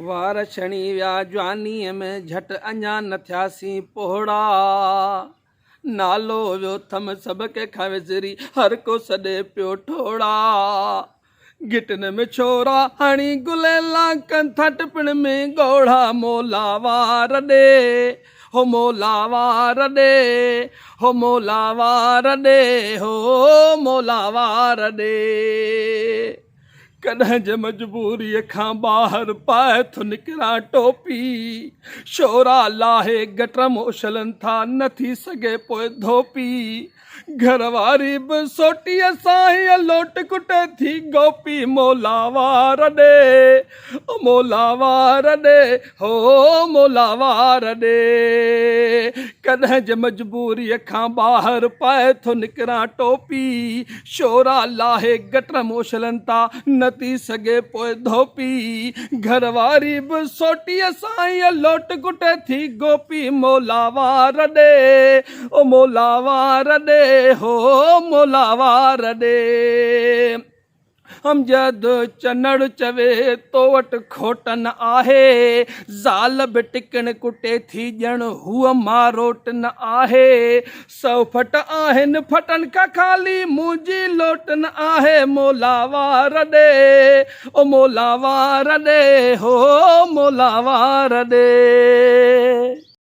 وار ڇڻي ويا جوانيء ۾ جهٽ اڃا نه ٿياسين پوڙها. نالو ويو ٿم سڀ ڪنهن کان وسري هر ڪو سڏي پيو ٺوڙها. گهٽن ۾ ڇورا هڻي گليلا ڪن ٿا ٽپڻ ۾ ڳوڙها. مولا وار ڏي هو مولا وار ڏي هو مولا وار ڏي هو مولا وار ڏي. ڪڏهن جي مجبوريء کان ٻاهر پائي ٿو نڪران ٽوپي. شورا لاهي گٽر م اڇلن ٿا، نه ٿي سگهي پوء ڌوپي. گهر واري به سوٽيء سان هيء لوٽ ڪٽي ٿي گوپي. مولا وار ڏي، او مولا وار ڏي، هو مولا وار ڏي. ڪڏهن جي مجبوريء کان ٻاهر پائي ٿو نڪران ٽوپي. شورا لاهي گٽر م اڇلن ٿا، نه ٿي سگهي پوء ڌوپي. گهر واري به سوٽيء سان ئي لوٽ ڪٽي ٿي گوپي. مولا وار ڏي، او مولا وار ڏي، هو مولا وار ڏي. امجد چنڙ چوي تو وٽ کوٽ نه آهي، زال به ٽڪڻ ڪٽي ٿي ڄڻ هوء ماروٽ نه آهي. سو ڦٽ آهن ڦٽن کان خالي منهنجي لوٽ نه آهي. مولا وار ڏي، او مولا وار ڏي، هو مولا وار ڏي.